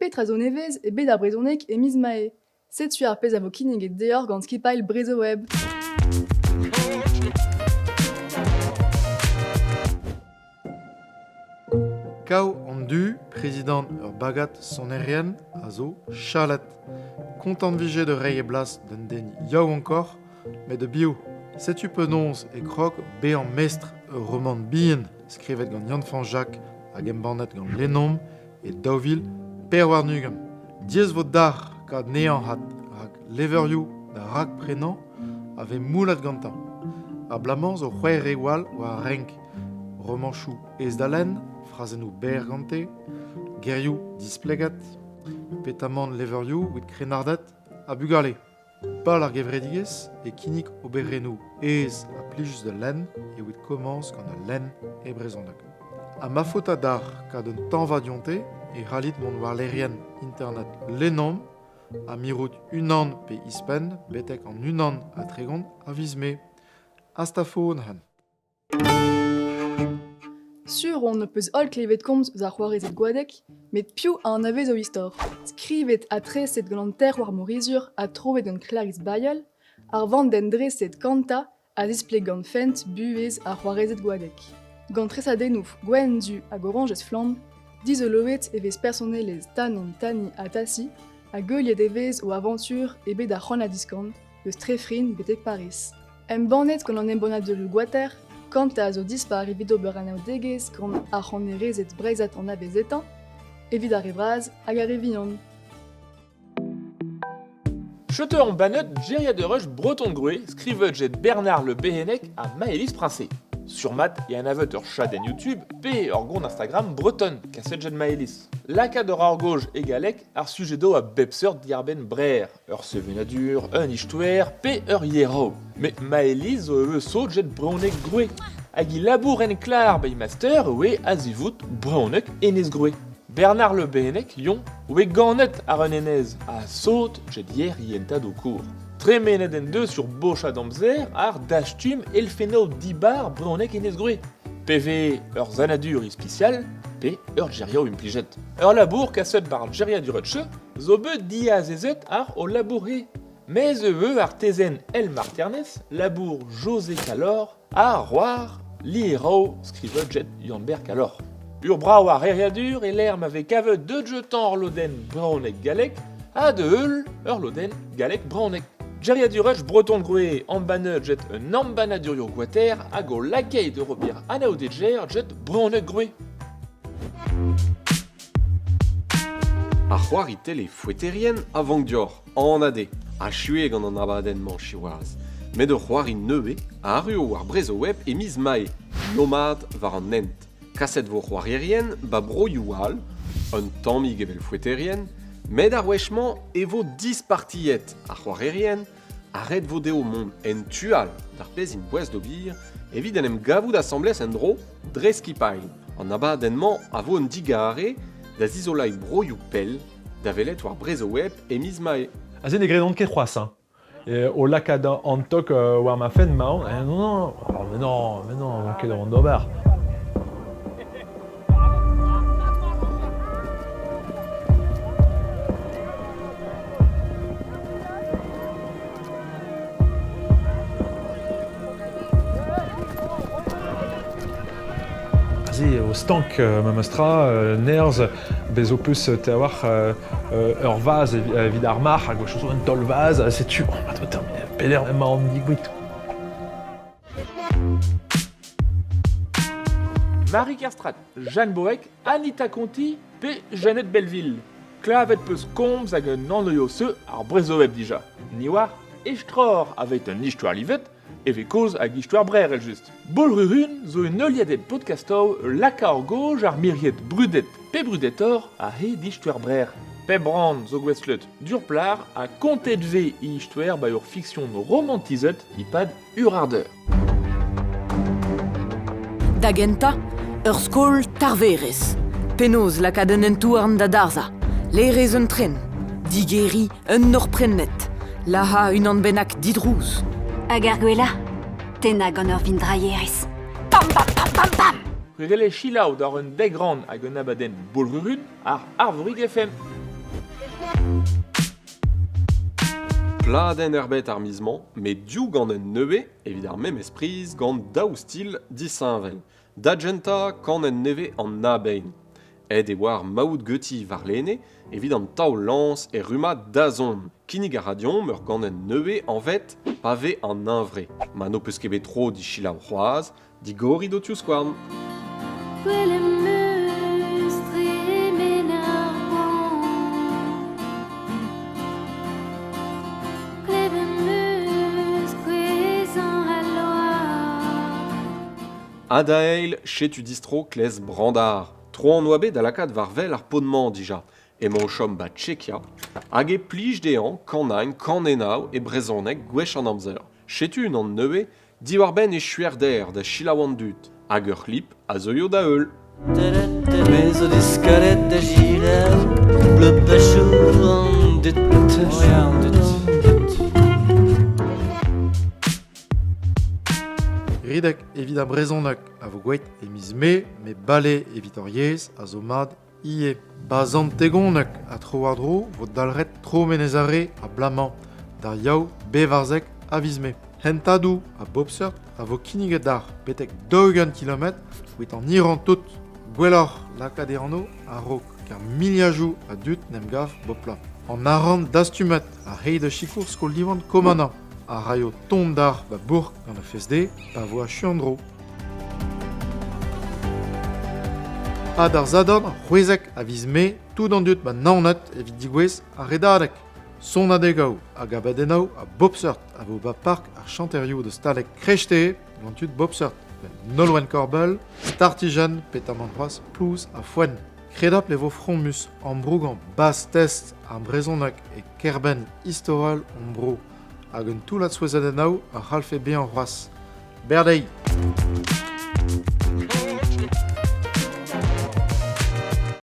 Petra zo nevez e bed ar brezhoneg e miz Mae? Setu ar pezh a vo kinniget deoc'h gant skipailh Brezhoweb. Kaou an Du, prezidant ur bagad sonerien, a zo chalet. Kontant 'vije da reiñ e blas d'un den yaouankoc'h, met da biv? Setu penaos e krog bezañ mestr ur romant bihan skrivet gant Yann-Fañch Jacq hag embannet gant Lennomp e 2024. Diaes 'vo dac'h kaout anezhañ 'vat rak levrioù da rakprenañ a vez moullet gantañ. Abalamour zo c'hwec'h re all war ar renk. Romanchoù aes da lenn, frazennoù berr gante, gerioù displeget, petamant levrioù evit krennarded ha bugale. Pal ar gevredigezh e kinnig oberennoù aes ha plijus da lenn evit komañs gant al lenn e brezhoneg. Ha ma faota deoc'h kaout un tañva dionte e c'hallit mont war lec'hienn internet Lennomp ha mirout unan pe ouzhpenn betek an 31 a viz Mae. Hasta fo neuze. Sur on ho peus holl klevet komz eus ar c'hoarezed Goadeg, met piv a anavez o istor? Skrivet ha treset gant an ter war Morizur ha troet gant Klariz Bayeul, ar vandenn dreset Kanta a zispleg gant fent buhez ar c'hoarezed Goadeg. Gant tresadennoù gwenn, du hag orañjez flamm, dizoloet e vez personelezh Tanon, Tani ha Tassi hag heuliet e vez o avantur e bed ar c'han-ha-diskan, eus Trefrin betek Pariz. Embannet gant an embannadurioù Gwater, Kanta a zo dispar evit ober anaoudegezh gant ar c'hanerezed breizhat anavezetañ, evit ar re vras hag ar re vihan. Chetu an bannet geriadurezh Breton Groe skrivet get Bernard Le Béhennec ha Maëlys Princé. Surmat e anavet ur chadenn YouTube pe ur gont Instagram breton kaset get Maëlys. Lakaat ur argoj e galleg ar sujedoù a bep seurt diarbenn Brer. Ur sevenadur, un istoer pe ur yeraou. Met Maëlys zo eus sot brezhoneg Groe. Hag he labour en klar bei master oe a-zivout brezhoneg Enez Groe. Bernard Le Bennec, yon, oe ganet àr un enez ha sot jet yer yentad o kour. Tremenet en deus sur bochad amzer àr dastum elfennoù dibar brezhoneg Enez Groe. Pe vez ur sanadur ispisial pe ur geriaou implijet. Ur labour kaset war geriadur zo bet diazezet àr o labour-he. Mez eo ar tezenn El Marternez, labour José Calor, ha c'hoar Lierau skrivet get Yann-Ber Calor. Ur brav a reeriadur e-lec'h ma vez kavet deut-jetañ ur lodenn brezhoneg-galleg ha da heul ur lodenn galleg-brezhoneg. Geriadurezh breton groe embannet get un embannadurioù gwater hag o lakaet ur ober anaoudegezh get brezhoneg groe. Ar c'hoari tele foeterien a vank deoc'h, anat eo. Achu eo gant an abadenn-mañ siwazh. Met ur c'hoari nevez a arruo war Brezhoweb e miz Mae, Nomad war an hent. Kaset 'vo c'hoarierien 'ba broioù all, un tammig evel foeterien, met ar wech-mañ e vo dispartiet ar c'hoarierien ha ret 'vo dezho mont en tu all d'ar pezh int boas d'ober evit en em gavout asambles en-dro dre skipailh. An abadenn-mañ a vo un digarez da zizoleiñ broioù pell da welet war Brezhoweb e miz Mae. Aze ne gredan ket c'hoazh hein. O lakaat an tok war ma fenn 'maon. Non, non, mais non, mais non, ket on d'ober. Aze eo stank memes tra, nerzh, bez' ho peus te a-walc'h ur vazh evit ar marc'h hag o un taol vazh, setu peder emañ an digouit. Marie Kerstrat, Jeanne Boec, Anita Conti pe Jeannette Belleville. Klevet 'peus komz hag un anv-se ar Brezhoweb dija. Ni oar estroc'h aveit un istoer livet e vez kaoz ag istoer Brer evel-just. Bolrurun zo un heuliaded podkastoù laka hor goj ar miried brudet pe brudetoc'h a-hed istoer Brer. Pep rann zo gouestlet d'ur plac'h ha kontet 'vez e istoer 'ba ur fiksion romantizet e-pad ur ardeur. Da gentañ, ur skol tarverezh. Penaos lakaat un hent-houarn da darzhañ, laerezh un tren, digeriñ un nor prennet, lazhañ unan bennak didrouz. Hag ar gwellañ, tennañ gant ur vindrailherez. Pam pam pam pam pam! C'hwi 'wele selaou doc'h un dek rann hag un abadenn Bolrurun àr Arvorig FM. Pladenn erbet ar miz-mañ, met div ganenn nevez evit ar memes priz gant daou stil disheñvel. Da gentañ kanenn nevez an Abein. Aet e oa ar maout ganti warlene evit an taol-lañs er rummad dazont. Kinnig a ra deomp ur ganenn nevez anvet Pa vez an hunvre. Ma n'ho peus ket bet tro d'he selaou c'hoazh, digorit ho tivskouarn. Gwelet 'm eus tremen ar goañv Klevet 'm eus kouezhañ al loar Ha da eil, setu distro Klez Brandar. Tro an oa bet da lakaat war-wel ar paotr-mañ dija. Emañ o chom 'ba Tchekia hag e plij dezhañ kanañ kanennoù e brezhoneg gwech an amzer. Setu unan nevez diwar-benn e skuerder da selaou an dud hag ur c'hlip a zeuio da heul. Me zo diskaret da giler bleu an dud an dud Redek evit ar brezhoneg a vo gwelet e miz Mae, met bale evit hor yezh a zo mat ivez. Bazantegoneg ha tro-war-dro vo dalc'het Tro Menez Are abalamour d'ar Yaou bevarzek a viz Mae. Hentadoù a bop seurt a vo kinniget deoc'h betek 40 kilometr evit an hirañ tout. Gwelloc'h lakaat e anv a-raok kar miliadoù a dud 'n em gav bep bloaz. An arc'hant dastumet a reiñ da sikour skol Diwan Kommanna a raio ton d'ar ba bourk gant ar fest-deiz pa vo achu an dro. Ha d'ar Sadorn 16 a viz Mae, tout an dud 'ba Naoned evit degouezh ar Redadeg. Sonadegoù hag abadennoù a bop seurt a vo 'ba park ar chanterioù deus Stalek Kreisteiz gant tud bop seurt, Nolwenn Korbell, Startijenn petamant c'hoazh plouz ha foenn. Kredapl e vo fromus ambrougañ bazh-test ar brezhoneg e kêr-benn istorel hon bro hag un toullad souezhadennoù a c'hallfe bezañ c'hoazh. Berdeiz!